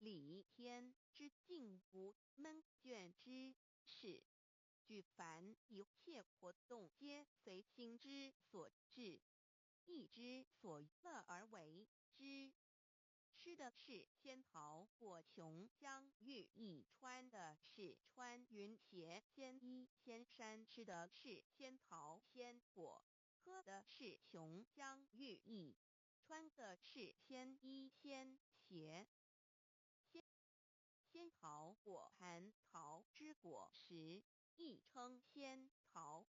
理天之境無悶倦之事。舉凡一切活動，皆隨心之所至，意之所樂而為之。吃的是仙桃果瓊漿玉液，穿的是穿雲鞋仙衣仙衫。吃的是仙桃仙果，喝的是瓊漿玉液，穿的是仙衣仙鞋。仙仙桃果蟠桃之果實，亦稱仙桃。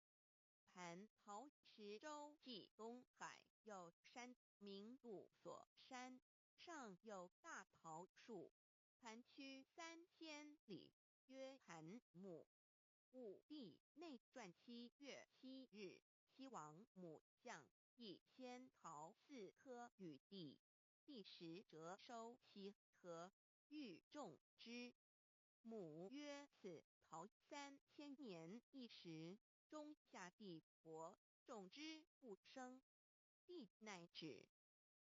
蟠桃池州薊東海有山，名度所山，上有大桃樹，盤曲3000里，曰盤木。武帝內傳7月7日，西王母降，以仙桃四顆與帝，帝食輒收其核，欲種之。母曰：此桃3000年一實，中下地薄，種之不生。帝乃止。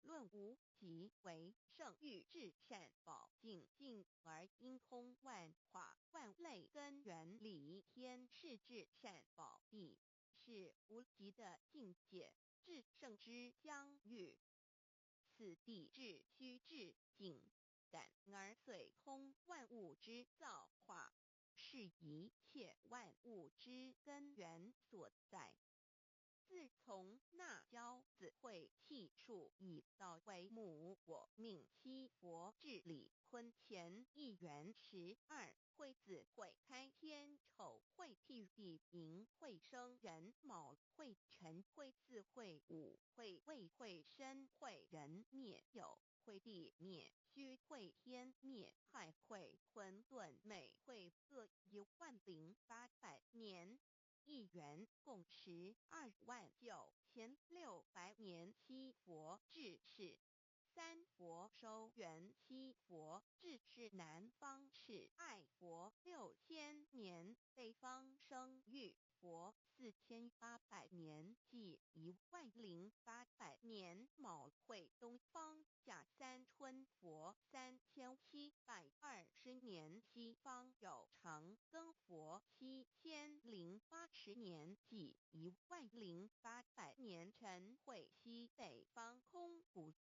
論無極為聖欲至善寶淨境而應通萬化萬類根源理天是至善寶地，是無極的境界，至聖之疆域。此地致虛至境，感而遂通萬物之造化，是一切萬物之根源所在。自從那憍子會氣數以道為母我命七佛至理坤乾一元12會子會開天丑會辟地寅會生壬卯會辰會巳會午會未會申會壬滅酉會地滅戌會天滅亥會混沌未會各10800年。一元共129600年，七佛治世。三佛收元七佛治世南方是愛佛6000年，北方生育佛4800年，計10800年。卯會東方甲三春佛3720年，西方有長庚佛7080年，計10800年。辰會西北方空古